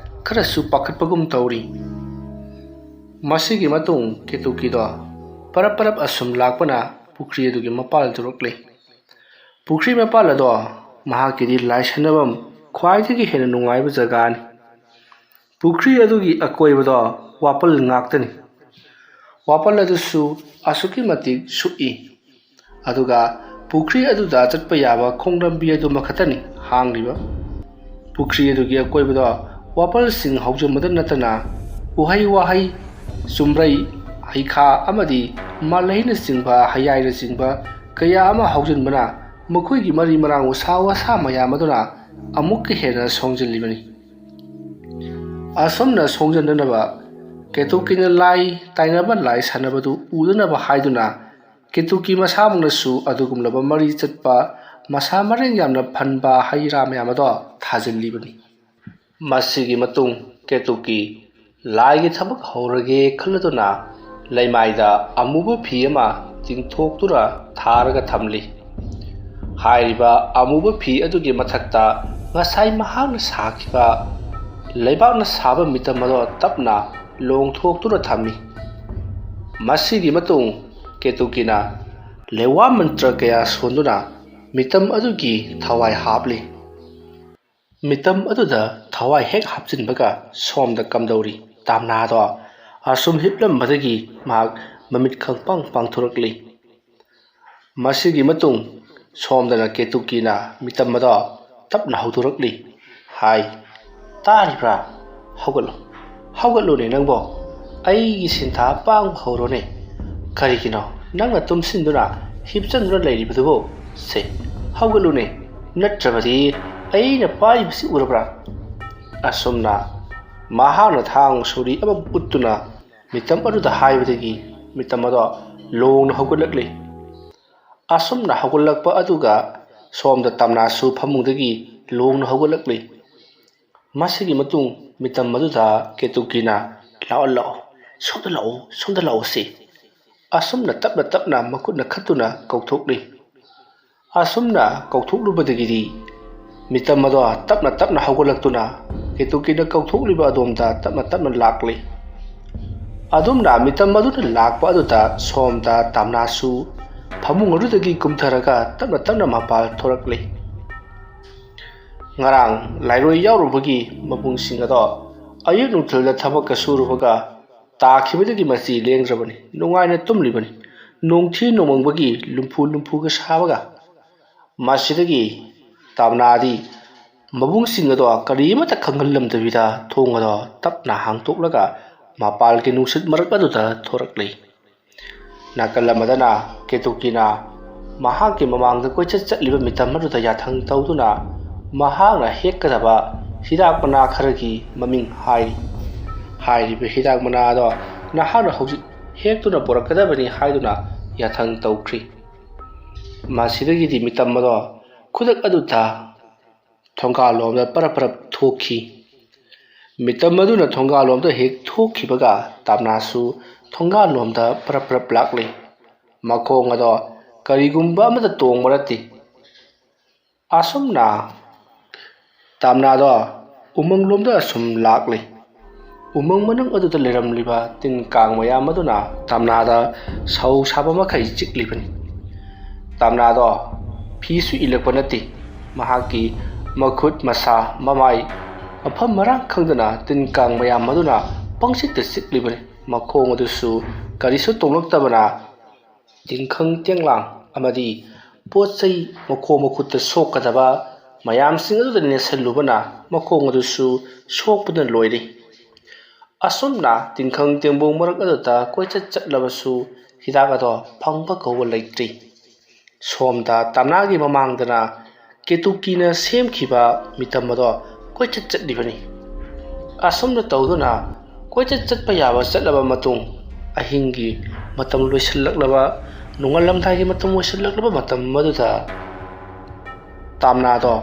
ꯈꯔꯁꯨ ꯄꯥꯈꯠꯄꯒꯨꯝ ꯇꯧꯔꯤ꯫ ꯃꯁꯤꯒꯤ ꯃꯇꯨꯡ ꯀꯦꯇꯨꯀꯤꯗꯣ ꯄꯔꯞ ꯄꯔꯞ ꯑꯁꯨꯝ ꯂꯥꯛꯄꯅ ꯄꯨꯈ꯭ꯔꯤ ꯑꯗꯨꯒꯤ ꯃꯄꯥꯜ ꯌꯧꯔꯛꯂꯦ꯫ ꯄꯨꯈ꯭ꯔꯤ ꯃꯄꯥꯜ ꯑꯗꯣ ꯃꯍꯥꯛꯀꯤꯗꯤ ꯂꯥꯏ ꯁꯥꯟꯅꯐꯝ ꯈ꯭ꯋꯥꯏꯗꯒꯤ ꯍꯦꯟꯅ ꯅꯨꯡꯉꯥꯏꯕ ꯖꯒꯥꯅꯤ꯫ ꯄꯨꯈ꯭ꯔꯤ ꯑꯗꯨꯒꯤ ꯑꯀꯣꯏꯕꯗꯣ ꯋꯥꯄꯜ ꯉꯥꯛꯇꯅꯤ꯫ ꯋꯥꯄꯜ ꯑꯗꯨꯁꯨ ꯑꯁꯨꯛꯀꯤ ꯃꯇꯤꯛ ꯁꯨꯛꯏ꯫ ꯑꯗꯨꯒ ꯄꯨꯈ꯭ꯔꯤ ꯑꯗꯨꯗ ꯆꯠꯄ ꯌꯥꯕ ꯈꯣꯡꯂꯝꯕꯤ ꯑꯗꯨꯃꯈꯛꯇꯅꯤ ꯍꯥꯡꯂꯤꯕ꯫ ꯄꯨꯈ꯭ꯔꯤ ꯑꯗꯨꯒꯤ ꯑꯀꯣꯏꯕꯗ ꯋꯥꯄꯜꯁꯤꯡ ꯍꯧꯖꯤꯟꯕꯗ ꯅꯠꯇꯅ ꯎꯍꯩ ꯋꯥꯍꯩ, ꯆꯨꯝꯕ꯭ꯔꯩ, ꯍꯩꯈꯥ ꯑꯃꯗꯤ ꯃꯥꯂꯩꯅꯆꯤꯡꯕ, ꯍꯩꯌꯥꯏꯅꯆꯤꯡꯕ ꯀꯌꯥ ꯑꯃ ꯍꯧꯖꯤꯟꯕꯅ ꯃꯈꯣꯏꯒꯤ ꯃꯔꯤ ꯃꯔꯥꯡ, ꯎꯁꯥ ꯋꯥꯁꯥ ꯃꯌꯥꯝ ꯑꯗꯨꯅ ꯑꯃꯨꯛꯀ ꯍꯦꯟꯅ ꯁꯣꯡꯖꯤꯜꯂꯤꯕꯅꯤ꯫ ꯑꯁꯨꯝꯅ ꯁꯣꯡꯖꯤꯟꯗꯅꯕ ꯀꯦꯇꯨꯀꯤꯅ ꯂꯥꯏ ꯇꯥꯏꯅꯕ, ꯂꯥꯏ ꯁꯥꯟꯅꯕꯗꯨ ꯎꯗꯅꯕ ꯍꯥꯏꯗꯨꯅ ꯀꯦꯇꯨꯀꯤ ꯃꯁꯥꯃꯛꯅꯁꯨ ꯑꯗꯨꯒꯨꯝꯂꯕ ꯃꯔꯤ ꯆꯠꯄ ꯃꯁꯥ ꯃꯔꯦꯡ ꯌꯥꯝꯅ ꯐꯟꯕ ꯍꯩ ꯔꯥ ꯃꯌꯥꯝ ꯑꯗꯣ ꯊꯥꯖꯤꯜꯂꯤꯕꯅꯤ꯫ ꯃꯁꯤꯒꯤ ꯃꯇꯨꯡ ꯀꯦꯇꯨꯀꯤ ꯂꯥꯏꯒꯤ ꯊꯕꯛ ꯍꯧꯔꯒꯦ ꯈꯜꯂꯗꯨꯅ ꯂꯩꯃꯥꯏꯗ ꯑꯃꯨꯕ ꯐꯤ ꯑꯃ ꯇꯤꯡꯊꯣꯛꯇꯨꯅ ꯊꯥꯔꯒ ꯊꯝꯂꯤ꯫ ꯍꯥꯏꯔꯤꯕ ꯑꯃꯨꯕ ꯐꯤ ꯑꯗꯨꯒꯤ ꯃꯊꯛꯇ ꯉꯁꯥꯏ ꯃꯍꯥꯛꯅ ꯁꯥꯈꯤꯕ ꯂꯩꯕꯥꯛꯅ ꯁꯥꯕ ꯃꯤꯇꯝ ꯑꯗꯣ ꯇꯞꯅ ꯂꯣꯡꯊꯣꯛꯇꯨꯅ ꯊꯝꯃꯤ꯫ ꯃꯁꯤꯒꯤ ꯃꯇꯨꯡ ꯀꯦꯇꯨꯀꯤꯅ ꯂꯦꯋꯥ ꯃꯟꯇ꯭ꯔ ꯀꯌꯥ ꯁꯣꯟꯗꯨꯅ ꯃꯤꯇꯝ ꯑꯗꯨꯒꯤ ꯊꯋꯥꯏ ꯍꯥꯞꯂꯤ꯫ ꯃꯤꯇꯝ ꯑꯗꯨꯗ ꯊꯋꯥꯏ ꯍꯦꯛ ꯍꯥꯞꯆꯤꯟꯕꯒ ꯁꯣꯝꯗ ꯀꯝꯗꯧꯔꯤ ꯇꯥꯝꯅꯥꯗꯣ ꯑꯁꯨꯝ ꯍꯤꯞꯂꯝꯕꯗꯒꯤ ꯃꯍꯥꯛ ꯃꯃꯤꯠ ꯈꯪꯄꯥꯡ ꯄꯥꯡꯊꯣꯔꯛꯂꯤ꯫ ꯃꯁꯤꯒꯤ ꯃꯇꯨꯡ ꯁꯣꯝꯗꯅ ꯀꯦꯇꯨꯀꯤꯅ ꯃꯤꯇꯝ ꯑꯗꯣ ꯇꯞꯅ ꯍꯧꯗꯣꯔꯛꯂꯤ꯫ ꯍꯥꯏ, "ꯇꯥꯔꯤꯕ꯭ꯔꯥ? ꯍꯧꯒꯠꯂꯣ, ꯍꯧꯒꯠꯂꯨꯅꯦ ꯅꯪꯕꯣ꯫ ꯑꯩꯒꯤ ꯁꯤꯟꯊꯥ ꯄꯥꯡꯕ ꯍꯧꯔꯣꯅꯦ꯫ ꯀꯔꯤꯒꯤꯅꯣ ꯅꯪꯅ ꯇꯨꯝꯁꯤꯟꯗꯨꯅ ꯍꯤꯞꯆꯟꯗꯨꯅ ꯂꯩꯔꯤꯕꯗꯨꯕꯨ? ꯁꯦ, ꯍꯧꯒꯠꯂꯨꯅꯦ, ꯅꯠꯇ꯭ꯔꯕꯗꯤ ꯑꯩꯅ ꯄꯥꯏꯔꯤꯕꯁꯤ ꯎꯔꯕ꯭ꯔꯥ?" ꯑꯁꯨꯝꯅ ꯃꯍꯥꯛꯅ ꯊꯥꯡ ꯁꯣꯔꯤ ꯑꯃ ꯎꯠꯇꯨꯅ ꯃꯤꯇꯝ ꯑꯗꯨꯗ ꯍꯥꯏꯕꯗꯒꯤ ꯃꯤꯇꯝ ꯑꯗꯣ ꯂꯣꯡꯅ ꯍꯧꯒꯠꯂꯛꯂꯤ꯫ ꯑꯁꯨꯝꯅ ꯍꯧꯒꯠꯂꯛꯄ ꯑꯗꯨꯒ ꯁꯣꯝꯗ ꯇꯝꯅꯥꯁꯨ ꯐꯃꯨꯡꯗꯒꯤ ꯂꯣꯡꯅ ꯍꯧꯒꯠꯂꯛꯂꯤ꯫ ꯃꯁꯤꯒꯤ ꯃꯇꯨꯡ ꯃꯤꯇꯝ ꯑꯗꯨꯗ ꯀꯦꯇꯨꯀꯤꯅ, "ꯂꯥꯛꯑꯣ, ꯂꯥꯛꯑꯣ, ꯁꯣꯝꯗ ꯂꯥꯛꯑꯣ, ꯁꯣꯝꯗ ꯂꯥꯛꯑꯣ ꯁꯦ꯫" ꯑꯁꯨꯝꯅ ꯇꯞꯅ ꯇꯞꯅ ꯃꯈꯨꯠꯅ ꯈꯠꯇꯨꯅ ꯀꯧꯊꯣꯛꯂꯤ꯫ ꯑꯁꯨꯝꯅ ꯀꯧꯊꯣꯛꯂꯨꯕꯗꯒꯤꯗꯤ ꯃꯤꯇꯝ ꯑꯗꯣ ꯇꯞꯅ ꯇꯞꯅ ꯍꯧꯒꯠꯂꯛꯇꯨꯅ ꯀꯦꯇꯨꯀꯤꯅ ꯀꯧꯊꯣꯛꯂꯤꯕ ꯑꯗꯣꯝꯗ ꯇꯞꯅ ꯇꯞꯅ ꯂꯥꯛꯂꯤ꯫ ꯑꯗꯨꯝꯅ ꯃꯤꯇꯝ ꯑꯗꯨꯅ ꯂꯥꯛꯄ ꯑꯗꯨꯗ ꯁꯣꯝꯗ ꯇꯥꯝꯅꯥꯁꯨ ꯐꯃꯨꯡ ꯑꯗꯨꯗꯒꯤ ꯀꯨꯝꯊꯔꯒ ꯇꯞꯅ ꯇꯞꯅ ꯃꯄꯥꯜ ꯊꯣꯔꯛꯂꯤ꯫ ꯉꯔꯥꯡ ꯂꯥꯏꯔꯣꯏ ꯌꯥꯎꯔꯨꯕꯒꯤ ꯃꯕꯨꯡꯁꯤꯡ ꯑꯗꯣ ꯑꯌꯨꯛ ꯅꯨꯡꯊꯤꯜꯗ ꯊꯕꯛꯀ ꯁꯨꯔꯨꯕꯒ ꯇꯥꯈꯤꯕꯗꯒꯤ ꯃꯆꯤ ꯂꯦꯡꯗ꯭ꯔꯕꯅꯤ꯫ ꯅꯨꯡꯉꯥꯏꯅ ꯇꯨꯝꯂꯤꯕꯅꯤ꯫ ꯅꯣꯡꯊꯤ ꯅꯣꯡꯃꯪꯕꯒꯤ ꯂꯨꯝꯐꯨ ꯂꯨꯝꯐꯨꯒ ꯁꯥꯕꯒ꯫ ꯃꯁꯤꯗꯒꯤ ꯇꯥꯝꯅꯥꯗꯤ ꯃꯕꯨꯡꯁꯤꯡ ꯑꯗꯣ ꯀꯔꯤꯃꯠꯇ ꯈꯪꯍꯜꯂꯝꯗꯕꯤꯗ ꯊꯣꯡ ꯑꯗꯣ ꯇꯞꯅ ꯍꯥꯡꯇꯣꯛꯂꯒ ꯃꯄꯥꯜꯒꯤ ꯅꯨꯡꯁꯤꯠ ꯃꯔꯛ ꯑꯗꯨꯗ ꯊꯣꯔꯛꯂꯤ꯫ ꯅꯥꯀꯜ ꯑꯃꯗꯅ ꯀꯦꯇꯨꯀꯤꯅ ꯃꯍꯥꯛꯀꯤ ꯃꯃꯥꯡꯗ ꯀꯣꯏꯆꯠ ꯆꯠꯂꯤꯕ ꯃꯤꯇꯝ ꯑꯗꯨꯗ ꯌꯥꯊꯪ ꯇꯧꯗꯨꯅ ꯃꯍꯥꯛꯅ ꯍꯦꯛꯀꯗꯕ ꯍꯤꯗꯥꯛ ꯃꯅꯥ ꯈꯔꯒꯤ ꯃꯃꯤꯡ ꯍꯥꯏꯔꯤ꯫ ꯍꯥꯏꯔꯤꯕ ꯍꯤꯗꯥꯛ ꯃꯅꯥ ꯑꯗꯣ ꯅꯍꯥꯛꯅ ꯍꯧꯖꯤꯛ ꯍꯦꯛꯇꯨꯅ ꯄꯨꯔꯛꯀꯗꯕꯅꯤ ꯍꯥꯏꯗꯨꯅ ꯌꯥꯊꯪ ꯇꯧꯈ꯭ꯔꯤ꯫ ꯃꯁꯤꯗꯒꯤꯗꯤ ꯃꯤꯇꯝ ꯑꯗꯣ ꯈꯨꯗꯛ ꯑꯗꯨꯗ ꯊꯣꯡꯒꯥꯜꯂꯣꯝꯗ ꯄꯔꯞ ꯄꯔꯞ ꯊꯣꯛꯈꯤ꯫ ꯃꯤꯇꯝ ꯑꯗꯨꯅ ꯊꯣꯡꯒꯥꯜꯂꯣꯝꯗ ꯍꯦꯛ ꯊꯣꯛꯈꯤꯕꯒ ꯇꯥꯝꯅꯥꯁꯨ ꯊꯣꯡꯒꯥꯜꯂꯣꯝꯗ ꯄꯔꯞ ꯄꯔꯞ ꯂꯥꯛꯂꯤ꯫ ꯃꯈꯣꯡ ꯑꯗꯣ ꯀꯔꯤꯒꯨꯝꯕ ꯑꯃꯗ ꯇꯣꯡꯕ ꯅꯠꯇꯦ꯫ ꯑꯁꯨꯝꯅ ꯇꯥꯝꯅꯥꯗꯣ ꯎꯃꯪꯂꯣꯝꯗ ꯑꯁꯨꯝ ꯂꯥꯛꯂꯤ꯫ ꯎꯃꯪ ꯃꯅꯨꯡ ꯑꯗꯨꯗ ꯂꯩꯔꯝꯂꯤꯕ ꯇꯤꯟ ꯀꯥꯡ ꯃꯌꯥꯝ ꯑꯗꯨꯅ ꯇꯥꯝꯅꯥꯗ ꯁꯧ ꯁꯥꯕ ꯃꯈꯩ ꯆꯤꯛꯂꯤꯕꯅꯤ꯫ ꯇꯥꯝꯅꯥꯗꯣ ꯐꯤꯁꯨ ꯏꯜꯂꯛꯄ ꯅꯠꯇꯦ꯫ ꯃꯍꯥꯛꯀꯤ ꯃꯈꯨꯠ, ꯃꯁꯥ, ꯃꯃꯥꯏ ꯃꯐꯝ ꯃꯔꯥꯡ ꯈꯪꯗꯅ ꯇꯤꯟ ꯀꯥꯡ ꯃꯌꯥꯝ ꯑꯗꯨꯅ ꯄꯪꯆꯤꯛꯇ ꯆꯤꯛꯂꯤꯕꯅꯤ꯫ ꯃꯈꯣꯡ ꯑꯗꯨꯁꯨ ꯀꯔꯤꯁꯨ ꯇꯣꯡꯂꯛꯇꯕꯅ ꯇꯤꯡꯈꯪ ꯇꯦꯡꯂꯥꯡ ꯑꯃꯗꯤ ꯄꯣꯠ ꯆꯩ ꯃꯈꯣꯡ ꯃꯈꯨꯠꯇ ꯁꯣꯛꯀꯗꯕ ꯃꯌꯥꯝꯁꯤꯡ ꯑꯗꯨꯗ ꯅꯦꯠꯁꯜꯂꯨꯕꯅ ꯃꯈꯣꯡ ꯑꯗꯨꯁꯨ ꯁꯣꯛꯄꯅ ꯂꯣꯏꯔꯦ꯫ ꯑꯁꯨꯝꯅ ꯇꯤꯡꯈꯪ ꯇꯦꯡꯕꯣꯡ ꯃꯔꯛ ꯑꯗꯨꯗ ꯀꯣꯏꯆꯠ ꯆꯠꯂꯕꯁꯨ ꯍꯤꯗꯥꯛ ꯑꯗꯣ ꯐꯪꯕ ꯀꯧꯕ ꯂꯩꯇ꯭ꯔꯤ꯫ ꯁꯣꯝꯗ ꯇꯥꯝꯅꯥꯒꯤ ꯃꯃꯥꯡꯗꯅ ꯀꯦꯇꯨꯀꯤꯅ ꯁꯦꯝꯈꯤꯕ ꯃꯤꯇꯝ ꯑꯗꯣ ꯀꯣꯏꯆꯠ ꯆꯠꯂꯤꯕꯅꯤ꯫ ꯑꯁꯨꯝꯅ ꯇꯧꯗꯨꯅ ꯀꯣꯏꯆꯠ ꯆꯠꯄ ꯌꯥꯕ ꯆꯠꯂꯕ ꯃꯇꯨꯡ, ꯑꯍꯤꯡꯒꯤ ꯃꯇꯝ ꯂꯣꯏꯁꯤꯜꯂꯛꯂꯕ, ꯅꯣꯡꯉꯥꯜꯂꯝꯗꯥꯏꯒꯤ ꯃꯇꯝ ꯑꯣꯏꯁꯤꯜꯂꯛꯂꯕ ꯃꯇꯝ ꯑꯗꯨꯗ ꯇꯥꯝꯅꯥꯗꯣ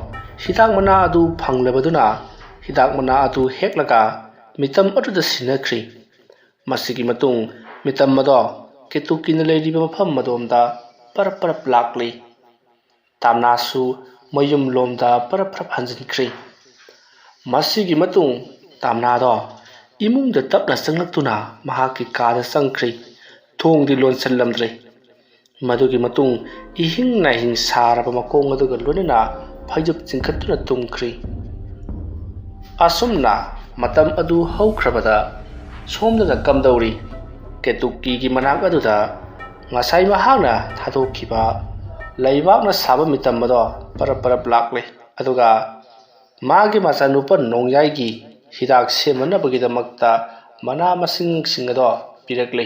ꯍꯤꯗꯥꯛ ꯃꯅꯥ ꯑꯗꯨ ꯐꯪꯂꯕꯗꯨꯅ ꯍꯤꯗꯥꯛ ꯃꯅꯥ ꯑꯗꯨ ꯍꯦꯛꯂꯒ ꯃꯤꯇꯝ ꯑꯗꯨꯗ ꯁꯤꯟꯅꯈ꯭ꯔꯤ꯫ ꯃꯁꯤꯒꯤ ꯃꯇꯨꯡ ꯃꯤꯇꯝ ꯑꯗꯣ ꯀꯦꯇꯨꯀꯤꯅ ꯂꯩꯔꯤꯕ ꯃꯐꯝ ꯑꯗꯣꯝꯗ ꯄꯔꯞ ꯄꯔꯞ ꯂꯥꯛꯂꯤ꯫ ꯇꯥꯝꯅꯥꯁꯨ ꯃꯌꯨꯝꯂꯣꯝꯗ ꯄꯔꯞ ꯄꯔꯞ ꯍꯟꯖꯤꯟꯈ꯭ꯔꯤ꯫ ꯃꯁꯤꯒꯤ ꯃꯇꯨꯡ ꯇꯥꯝꯅꯥꯗꯣ ꯏꯃꯨꯡꯗ ꯇꯞꯅ ꯆꯪꯂꯛꯇꯨꯅ ꯃꯍꯥꯛꯀꯤ ꯀꯥꯗ ꯆꯪꯈ꯭ꯔꯤ꯫ ꯊꯣꯡꯗꯤ ꯂꯣꯟꯁꯤꯜꯂꯝꯗ꯭ꯔꯦ꯫ ꯃꯗꯨꯒꯤ ꯃꯇꯨꯡ ꯏꯍꯤꯡ ꯅꯥꯍꯤꯡ ꯁꯥꯔꯕ ꯃꯈꯣꯡ ꯑꯗꯨꯒ ꯂꯣꯏꯅꯅ ꯐꯩꯖꯨꯞ ꯆꯤꯡꯈꯠꯇꯨꯅ ꯇꯨꯝꯈ꯭ꯔꯤ꯫ ꯑꯁꯨꯝꯅ ꯃꯇꯝ ꯑꯗꯨ ꯍꯧꯈ꯭ꯔꯕꯗ ꯁꯣꯝꯗꯅ ꯀꯝꯗꯧꯔꯤ? ꯀꯦꯇꯨꯀꯤꯒꯤ ꯃꯅꯥꯛ ꯑꯗꯨꯗ ꯉꯁꯥꯏ ꯃꯍꯥꯛꯅ ꯊꯥꯗꯣꯛꯈꯤꯕ ꯂꯩꯕꯥꯛꯅ ꯁꯥꯕ ꯃꯤꯇꯝ ꯑꯗꯣ ꯄꯔꯞ ꯄꯔꯞ ꯂꯥꯛꯂꯦ꯫ ꯑꯗꯨꯒ ꯃꯥꯒꯤ ꯃꯆꯥꯅꯨꯄꯥ ꯅꯣꯡꯌꯥꯏꯒꯤ ꯍꯤꯗꯥꯛ ꯁꯦꯝꯅꯅꯕꯒꯤꯗꯃꯛꯇ ꯃꯅꯥ ꯃꯁꯤꯡꯁꯤꯡ ꯑꯗꯣ ꯄꯤꯔꯛꯂꯦ꯫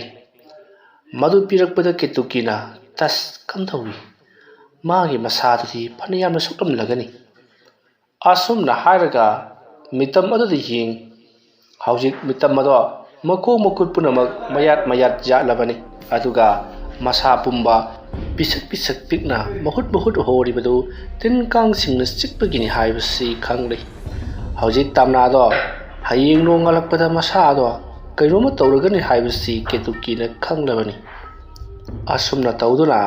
ꯃꯗꯨ ꯄꯤꯔꯛꯄꯗ ꯀꯦꯇꯨꯀꯤꯅ, "ꯇꯁ, ꯀꯝꯗꯧꯏ? ꯃꯥꯒꯤ ꯃꯁꯥꯗꯨꯗꯤ ꯐꯅ ꯌꯥꯝꯅ ꯁꯣꯛꯂꯝꯂꯒꯅꯤ"꯫ ꯑꯁꯨꯝꯅ ꯍꯥꯏꯔꯒ ꯃꯤꯇꯝ ꯑꯗꯨꯗ ꯌꯦꯡ꯫ ꯍꯧꯖꯤꯛ ꯃꯤꯇꯝ ꯑꯗꯣ ꯃꯈꯣꯡ ꯃꯈꯨꯠ ꯄꯨꯝꯅꯃꯛ ꯃꯌꯥꯠ ꯃꯌꯥꯠ ꯌꯥꯠꯂꯕꯅꯤ꯫ ꯑꯗꯨꯒ ꯃꯁꯥ ꯄꯨꯝꯕ ꯄꯤꯁꯛ ꯄꯤꯁꯛ ꯄꯤꯛꯅ ꯃꯍꯨꯠ ꯃꯍꯨꯠ ꯍꯣꯔꯤꯕꯗꯨ ꯇꯤꯟ ꯀꯥꯡꯁꯤꯡꯅ ꯆꯤꯛꯄꯒꯤꯅꯤ ꯍꯥꯏꯕꯁꯤ ꯈꯪꯂꯤ꯫ ꯍꯧꯖꯤꯛ ꯇꯝꯅꯥꯗꯣ ꯍꯌꯦꯡ ꯅꯣꯡꯉꯥꯜꯂꯛꯄꯗ ꯃꯁꯥꯗꯣ ꯀꯩꯅꯣꯝꯃ ꯇꯧꯔꯒꯅꯤ ꯍꯥꯏꯕꯁꯤ ꯀꯦꯇꯨꯀꯤꯅ ꯈꯪꯂꯕꯅꯤ꯫ ꯑꯁꯨꯝꯅ ꯇꯧꯗꯨꯅ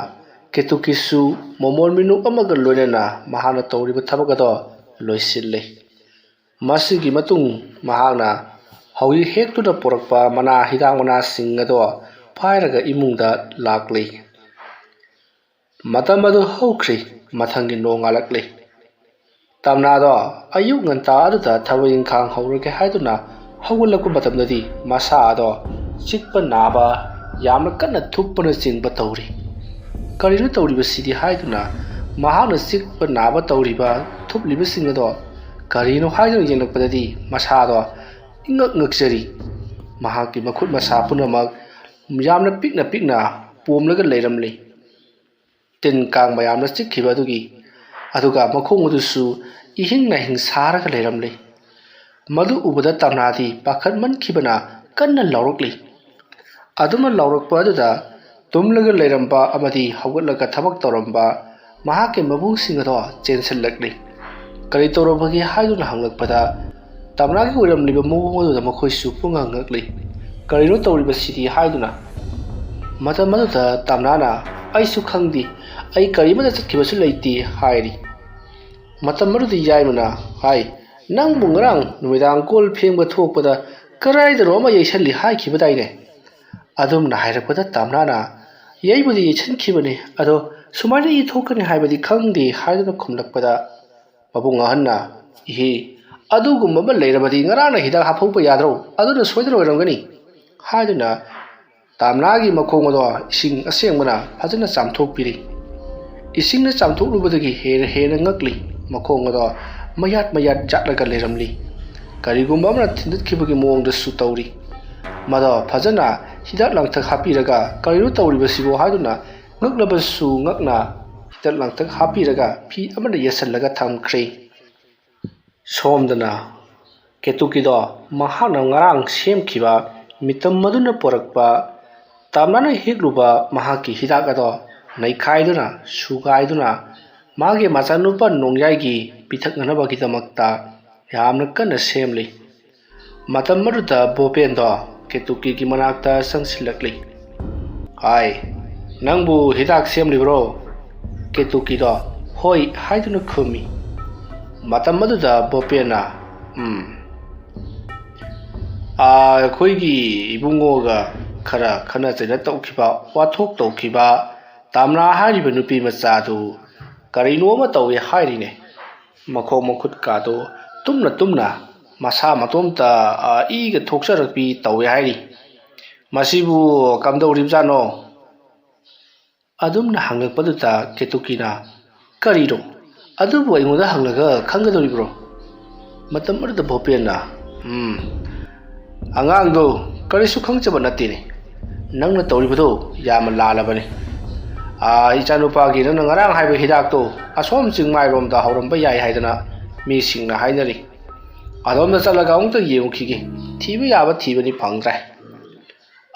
ꯀꯦꯇꯨꯀꯤꯁꯨ ꯃꯣꯃꯣꯟ ꯃꯤꯅꯨ ꯑꯃꯒ ꯂꯣꯏꯅꯅ ꯃꯍꯥꯛꯅ ꯇꯧꯔꯤꯕ ꯊꯕꯛ ꯑꯗꯣ ꯂꯣꯏꯁꯤꯜꯂꯤ꯫ ꯃꯁꯤꯒꯤ ꯃꯇꯨꯡ ꯃꯍꯥꯛꯅ ꯍꯧꯖꯤꯛ ꯍꯦꯛꯇꯨꯅ ꯄꯨꯔꯛꯄ ꯃꯅꯥ ꯍꯤꯗꯥꯛ ꯃꯅꯥꯁꯤꯡ ꯑꯗꯣ ꯄꯥꯏꯔꯒ ꯏꯃꯨꯡꯗ ꯂꯥꯛꯂꯤ꯫ ꯃꯇꯝ ꯑꯗꯨ ꯍꯧꯈ꯭ꯔꯤ꯫ ꯃꯊꯪꯒꯤ ꯅꯣꯡꯉꯥꯜꯂꯛꯂꯤ꯫ ꯇꯝꯅꯥꯗꯣ ꯑꯌꯨꯛ ꯉꯟꯇꯥ ꯑꯗꯨꯗ ꯊꯕꯛ ꯏꯪꯈꯥꯡ ꯍꯧꯔꯒꯦ ꯍꯥꯏꯗꯨꯅ ꯍꯧꯒꯠꯂꯛꯄ ꯃꯇꯝꯗꯗꯤ ꯃꯁꯥ ꯑꯗꯣ ꯆꯤꯛꯄ ꯅꯥꯕ, ꯌꯥꯝꯅ ꯀꯟꯅ ꯊꯨꯞꯄꯅꯆꯤꯡꯕ ꯇꯧꯔꯤ꯫ ꯀꯔꯤꯅꯣ ꯇꯧꯔꯤꯕꯁꯤꯗꯤ ꯍꯥꯏꯗꯨꯅ ꯃꯍꯥꯛꯅ ꯆꯤꯛꯄ ꯅꯥꯕ ꯇꯧꯔꯤꯕ, ꯊꯨꯞꯂꯤꯕꯁꯤꯡ ꯑꯗꯣ ꯀꯔꯤꯅꯣ ꯍꯥꯏꯗꯨꯅ ꯌꯦꯡꯂꯛꯄꯗꯗꯤ ꯃꯁꯥꯗꯣ ꯏꯉꯛ ꯉꯛꯆꯔꯤ꯫ ꯃꯍꯥꯛꯀꯤ ꯃꯈꯨꯠ ꯃꯁꯥ ꯄꯨꯝꯅꯃꯛ ꯌꯥꯝꯅ ꯄꯤꯛꯅ ꯄꯤꯛꯅ ꯄꯣꯝꯂꯒ ꯂꯩꯔꯝꯂꯤ꯫ ꯇꯤꯟ ꯀꯥꯡ ꯃꯌꯥꯝꯅ ꯆꯤꯛꯈꯤꯕ ꯑꯗꯨꯒꯤ, ꯑꯗꯨꯒ ꯃꯈꯣꯡ ꯑꯗꯨꯁꯨ ꯏꯍꯤꯡ ꯅꯥꯍꯤꯡ ꯁꯥꯔꯒ ꯂꯩꯔꯝꯂꯤ꯫ ꯃꯗꯨ ꯎꯕꯗ ꯇꯝꯅꯥꯗꯤ ꯄꯥꯈꯠꯃꯟꯈꯤꯕꯅ ꯀꯟꯅ ꯂꯥꯎꯔꯛꯂꯤ꯫ ꯑꯗꯨꯃ ꯂꯥꯎꯔꯛꯄ ꯑꯗꯨꯗ ꯇꯨꯝꯂꯒ ꯂꯩꯔꯝꯕ ꯑꯃꯗꯤ ꯍꯧꯒꯠꯂꯒ ꯊꯕꯛ ꯇꯧꯔꯝꯕ ꯃꯍꯥꯛꯀꯤ ꯃꯕꯨꯡꯁꯤꯡ ꯑꯗꯣ ꯆꯦꯟꯁꯤꯜꯂꯛꯂꯤ꯫ ꯀꯔꯤ ꯇꯧꯔꯕꯒꯦ ꯍꯥꯏꯗꯨꯅ ꯍꯪꯂꯛꯄꯗ, ꯇꯝꯅꯥꯒꯤ ꯑꯣꯏꯔꯝꯂꯤꯕ ꯃꯑꯣꯡ ꯑꯗꯨꯗ ꯃꯈꯣꯏꯁꯨ ꯄꯨꯡꯉꯛ ꯉꯛꯂꯤ꯫ ꯀꯔꯤꯅꯣ ꯇꯧꯔꯤꯕꯁꯤꯗꯤ ꯍꯥꯏꯗꯨꯅ꯫ ꯃꯇꯝ ꯑꯗꯨꯗ ꯇꯝꯅꯥꯅ, "ꯑꯩꯁꯨ ꯈꯪꯗꯦ, ꯑꯩ ꯀꯔꯤꯃꯠꯇ ꯆꯠꯈꯤꯕꯁꯨ ꯂꯩꯇꯦ" ꯍꯥꯏꯔꯤ꯫ ꯃꯇꯝ ꯑꯗꯨꯗ ꯌꯥꯏꯃꯅ ꯍꯥꯏ, "ꯅꯪꯕꯨ ꯉꯔꯥꯡ ꯅꯨꯃꯤꯗꯥꯡ ꯀꯣꯜ ꯐꯦꯡꯕ ꯊꯣꯛꯄꯗ ꯀꯗꯥꯏꯗꯅꯣ ꯑꯃ ꯌꯩꯁꯜꯂꯤ ꯍꯥꯏꯈꯤꯕꯗꯥꯏꯅꯦ?" ꯑꯗꯨꯝꯅ ꯍꯥꯏꯔꯛꯄꯗ ꯇꯝꯅꯥꯅ, "ꯌꯩꯕꯨꯗꯤ ꯌꯩꯁꯟꯈꯤꯕꯅꯤ, ꯑꯗꯣ ꯁꯨꯃꯥꯏꯅ ꯏ ꯊꯣꯛꯀꯅꯤ ꯍꯥꯏꯕꯗꯤ ꯈꯪꯗꯦ" ꯍꯥꯏꯗꯨꯅ ꯈꯨꯝꯂꯛꯄꯗ, ꯃꯕꯨꯡ ꯑꯍꯟꯅ, "ꯏꯍꯦ, ꯑꯗꯨꯒꯨꯝꯕ ꯑꯃ ꯂꯩꯔꯕꯗꯤ ꯉꯔꯥꯡꯅ ꯍꯤꯗꯥꯛ ꯍꯥꯞꯍꯧꯕ ꯌꯥꯗ꯭ꯔꯣ? ꯑꯗꯨꯅ ꯁꯣꯏꯗꯅ ꯑꯣꯏꯔꯝꯒꯅꯤ" ꯍꯥꯏꯗꯨꯅ ꯇꯝꯅꯥꯒꯤ ꯃꯈꯣꯡ ꯑꯗꯣ ꯏꯁꯤꯡ ꯑꯁꯦꯡꯕꯅ ꯐꯖꯅ ꯆꯥꯝꯊꯣꯛꯄꯤꯔꯤ꯫ ꯏꯁꯤꯡꯅ ꯆꯥꯝꯊꯣꯛꯂꯨꯕꯗꯒꯤ ꯍꯦꯟꯅ ꯍꯦꯟꯅ ꯉꯛꯂꯤ꯫ ꯃꯈꯣꯡ ꯑꯗꯣ ꯃꯌꯥꯠ ꯃꯌꯥꯠ ꯆꯥꯠꯂꯒ ꯂꯩꯔꯝꯂꯤ꯫ ꯀꯔꯤꯒꯨꯝꯕ ꯑꯃꯅ ꯊꯤꯟꯗꯠꯈꯤꯕꯒꯤ ꯃꯑꯣꯡꯗꯁꯨ ꯇꯧꯔꯤ꯫ ꯃꯗꯣ ꯐꯖꯅ ꯍꯤꯗꯥꯛ ꯂꯥꯡꯊꯛ ꯍꯥꯞꯄꯤꯔꯒ, "ꯀꯔꯤꯅꯣ ꯇꯧꯔꯤꯕꯁꯤꯕꯣ?" ꯍꯥꯏꯗꯨꯅ ꯉꯛꯂꯕꯁꯨ ꯉꯛꯅ ꯍꯤꯗꯥꯛ ꯂꯥꯡꯊꯛ ꯍꯥꯞꯄꯤꯔꯒ ꯐꯤ ꯑꯃꯅ ꯌꯦꯠꯁꯤꯜꯂꯒ ꯊꯝꯈ꯭ꯔꯦ꯫ ꯁꯣꯝꯗꯅ ꯀꯦꯇꯨꯀꯤꯗꯣ ꯃꯍꯥꯛꯅ ꯉꯔꯥꯡ ꯁꯦꯝꯈꯤꯕ ꯃꯤꯇꯝ ꯑꯗꯨꯅ ꯄꯨꯔꯛꯄ ꯇꯝꯅꯥꯅ ꯍꯦꯛꯂꯨꯕ ꯃꯍꯥꯛꯀꯤ ꯍꯤꯗꯥꯛ ꯑꯗꯣ ꯅꯩꯈꯥꯏꯗꯨꯅ, ꯁꯨꯒꯥꯏꯗꯨꯅ, ꯃꯥꯒꯤ ꯃꯆꯥꯅꯨꯄꯥ ꯅꯣꯡꯌꯥꯏꯒꯤ ꯄꯤꯊꯛꯅꯅꯕꯒꯤꯗꯃꯛꯇ ꯌꯥꯝꯅ ꯀꯟꯅ ꯁꯦꯝꯂꯤ꯫ ꯃꯇꯝ ꯑꯗꯨꯗ ꯕꯣꯄꯦꯟꯗꯣ ꯀꯦꯇꯨꯀꯤꯒꯤ ꯃꯅꯥꯛꯇ ꯆꯪꯁꯤꯜꯂꯛꯂꯤ꯫ "ꯍꯥꯏ, ꯅꯪꯕꯨ ꯍꯤꯗꯥꯛ ꯁꯦꯝꯂꯤꯕ꯭ꯔꯣ?" ꯀꯦꯇꯨꯀꯤꯗꯣ "ꯍꯣꯏ" ꯍꯥꯏꯗꯨꯅ ꯈꯨꯝꯃꯤ꯫ ꯃꯇꯝ ꯑꯗꯨꯗ ꯕꯣꯄꯦꯟꯅ, "ꯎꯝ, ꯑꯥ, ꯑꯩꯈꯣꯏꯒꯤ ꯏꯕꯨꯡꯉꯣꯒ ꯈꯔ ꯈꯠꯅ ꯆꯩꯅ ꯇꯧꯈꯤꯕ, ꯋꯥꯊꯣꯛ ꯇꯧꯈꯤꯕ ꯇꯥꯝꯅꯥ ꯍꯥꯏꯔꯤꯕ ꯅꯨꯄꯤ ꯃꯆꯥꯗꯨ ꯀꯔꯤꯅꯣ ꯑꯃ ꯇꯧꯏ ꯍꯥꯏꯔꯤꯅꯦ꯫ ꯃꯈꯣꯡ ꯃꯈꯨꯠꯀꯥꯗꯣ ꯇꯨꯝꯅ ꯇꯨꯝꯅ ꯃꯁꯥ ꯃꯇꯣꯝꯇ, ꯑ, ꯏꯒ ꯊꯣꯛꯆꯔꯛꯄꯤ ꯇꯧꯏ ꯍꯥꯏꯔꯤ꯫ ꯃꯁꯤꯕꯨ ꯀꯝꯗꯧꯔꯤꯕꯖꯥꯠꯅꯣ?" ꯑꯗꯨꯝꯅ ꯍꯪꯂꯛꯄꯗꯨꯗ ꯀꯦꯇꯨꯀꯤꯅ, "ꯀꯔꯤꯅꯣ? ꯑꯗꯨꯕꯨ ꯑꯩꯉꯣꯟꯗ ꯍꯪꯂꯒ ꯈꯪꯒꯗꯧꯔꯤꯕ꯭ꯔꯣ?" ꯃꯇꯝ ꯑꯗꯨꯗ ꯕꯣꯄꯦꯟꯅ, "ꯎꯝ, ꯑꯉꯥꯡꯗꯣ ꯀꯔꯤꯁꯨ ꯈꯪꯖꯕ ꯅꯠꯇꯦꯅꯦ꯫ ꯅꯪꯅ ꯇꯧꯔꯤꯕꯗꯣ ꯌꯥꯝꯅ ꯂꯥꯜꯂꯕꯅꯤ꯫ ꯑꯥ, ꯏꯆꯥꯅꯨꯄꯥꯒꯤ ꯅꯪꯅ ꯉꯔꯥꯡ ꯍꯥꯏꯕ ꯍꯤꯗꯥꯛꯇꯣ ꯑꯁꯣꯝ ꯆꯤꯡꯃꯥꯏꯔꯣꯝꯗ ꯍꯧꯔꯝꯕ ꯌꯥꯏ ꯍꯥꯏꯗꯅ ꯃꯤꯁꯤꯡꯅ ꯍꯥꯏꯅꯔꯤ꯫ ꯑꯗꯣꯝꯗ ꯆꯠꯂꯒ ꯑꯃꯨꯛꯇ ꯌꯦꯡꯉꯨꯈꯤꯒꯦ꯫ ꯊꯤꯕ ꯌꯥꯕ ꯊꯤꯕꯅꯤ, ꯐꯪꯗ꯭ꯔꯦ꯫"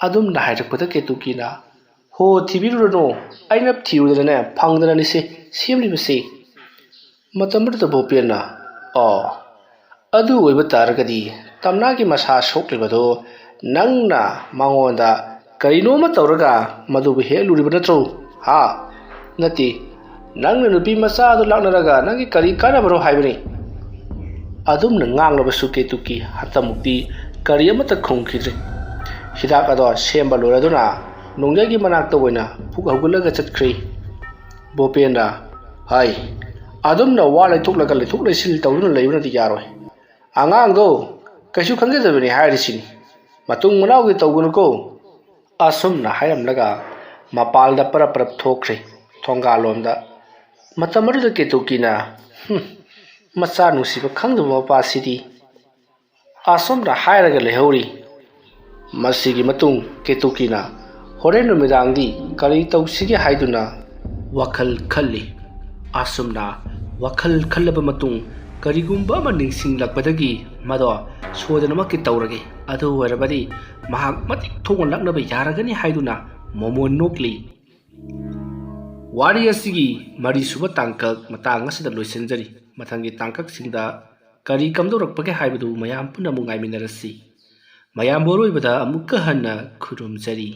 ꯑꯗꯨꯝꯅ ꯍꯥꯏꯔꯛꯄꯗ ꯀꯦꯇꯨꯀꯤꯅ, "ꯍꯣ, ꯊꯤꯕꯤꯔꯨꯔꯅꯨ꯫ ꯑꯩꯅ ꯊꯤꯔꯨꯗꯅꯅꯦ, ꯐꯪꯗꯅꯅꯤꯁꯦ ꯁꯦꯝꯂꯤꯕꯁꯦ꯫" ꯃꯇꯝ ꯑꯗꯨꯗ ꯕꯣꯄꯦꯟꯅ, "ꯑꯣ, ꯑꯗꯨ ꯑꯣꯏꯕ ꯇꯥꯔꯒꯗꯤ ꯇꯝꯅꯥꯒꯤ ꯃꯁꯥ ꯁꯣꯛꯂꯤꯕꯗꯣ ꯅꯪꯅ ꯃꯉꯣꯟꯗ ꯀꯔꯤꯅꯣꯃ ꯇꯧꯔꯒ ꯃꯗꯨꯕꯨ ꯍꯦꯛꯂꯨꯔꯤꯕ ꯅꯠꯇ꯭ꯔꯣ? ꯍꯥ? ꯅꯠꯇꯦ, ꯅꯪꯅ ꯅꯨꯄꯤ ꯃꯆꯥ ꯑꯗꯨ ꯂꯥꯛꯅꯔꯒ ꯅꯪꯒꯤ ꯀꯔꯤ ꯀꯥꯟꯅꯕꯅꯣ ꯍꯥꯏꯕꯅꯤ?" ꯑꯗꯨꯝꯅ ꯉꯥꯡꯂꯕꯁꯨ ꯀꯦꯇꯨꯀꯤ ꯍꯟꯇꯃꯨꯛꯇꯤ ꯀꯔꯤ ꯑꯃꯠꯇ ꯈꯨꯝꯈꯤꯗ꯭ꯔꯦ꯫ ꯍꯤꯗꯥꯛ ꯑꯗꯣ ꯁꯦꯝꯕ ꯂꯣꯏꯔꯗꯨꯅ ꯅꯣꯡꯌꯥꯏꯒꯤ ꯃꯅꯥꯛꯇ ꯑꯣꯏꯅ ꯐꯨꯛ ꯍꯧꯒꯠꯂꯒ ꯆꯠꯈ꯭ꯔꯦ꯫ ꯕꯣꯄꯦꯟꯅ, "ꯍꯥꯏ, ꯑꯗꯨꯝꯅ ꯋꯥ ꯂꯩꯊꯣꯛꯂꯒ ꯂꯩꯊꯣꯛ ꯂꯩꯁꯤꯜ ꯇꯧꯗꯨꯅ ꯂꯩꯕꯅꯗꯤ ꯌꯥꯔꯣꯏ꯫ ꯑꯉꯥꯡꯗꯣ ꯀꯩꯁꯨ ꯈꯪꯖꯗꯕꯅꯤ ꯍꯥꯏꯔꯤꯁꯤꯅꯤ꯫ ꯃꯇꯨꯡ ꯃꯅꯥꯎꯒꯤ ꯇꯧꯒꯅꯨꯀꯣ꯫" ꯑꯁꯨꯝꯅ ꯍꯥꯏꯔꯝꯂꯒ ꯃꯄꯥꯜꯗ ꯄꯔꯞ ꯄꯔꯞ ꯊꯣꯛꯈ꯭ꯔꯦ ꯊꯣꯡꯒꯥꯜꯂꯣꯝꯗ꯫ ꯃꯇꯝ ꯑꯗꯨꯗ ꯀꯦꯇꯨꯀꯤꯅ, "ꯍꯨꯝ, ꯃꯆꯥ ꯅꯨꯡꯁꯤꯕ ꯈꯪꯗꯕ ꯃꯄꯥꯁꯤꯗꯤ꯫" ꯑꯁꯨꯝꯅ ꯍꯥꯏꯔꯒ ꯂꯩꯍꯧꯔꯤ꯫ ꯃꯁꯤꯒꯤ ꯃꯇꯨꯡ ꯀꯦꯇꯨꯀꯤꯅ ꯍꯣꯔꯦꯟ ꯅꯨꯃꯤꯗꯥꯡꯗꯤ ꯀꯔꯤ ꯇꯧꯁꯤꯒꯦ ꯍꯥꯏꯗꯨꯅ ꯋꯥꯈꯜ ꯈꯜꯂꯤ꯫ ꯑꯁꯨꯝꯅ ꯋꯥꯈꯜ ꯈꯜꯂꯕ ꯃꯇꯨꯡ ꯀꯔꯤꯒꯨꯝꯕ ꯑꯃ ꯅꯤꯡꯁꯤꯡꯂꯛꯄꯗꯒꯤ ꯃꯗꯣ ꯁꯣꯏꯗꯅꯃꯛꯀꯤ ꯇꯧꯔꯒꯦ, ꯑꯗꯨ ꯑꯣꯏꯔꯕꯗꯤ ꯃꯍꯥꯛ ꯃꯇꯤꯛ ꯊꯣꯛꯅ ꯂꯛꯅꯕ ꯌꯥꯔꯒꯅꯤ ꯍꯥꯏꯗꯨꯅ ꯃꯣꯃꯣꯟ ꯅꯣꯛꯂꯤ꯫ ꯋꯥꯔꯤ ꯑꯁꯤꯒꯤ ꯃꯔꯤꯁꯨꯕ ꯇꯥꯡꯀꯛ ꯃꯇꯥꯡ ꯑꯁꯤꯗ ꯂꯣꯏꯁꯤꯟꯖꯔꯤ꯫ ꯃꯊꯪꯒꯤ ꯇꯥꯡꯀꯛꯁꯤꯡꯗ ꯀꯔꯤ ꯀꯝꯗꯧꯔꯛꯄꯒꯦ ꯍꯥꯏꯕꯗꯨ ꯃꯌꯥꯝ ꯄꯨꯟꯅ ꯑꯃꯨꯛ ꯉꯥꯏꯃꯤꯟꯅꯔꯁꯤ꯫ ꯃꯌꯥꯝꯕꯨ ꯑꯔꯣꯏꯕꯗ ꯑꯃꯨꯛꯀ ꯍꯟꯅ ꯈꯨꯔꯨꯝꯖꯔꯤ꯫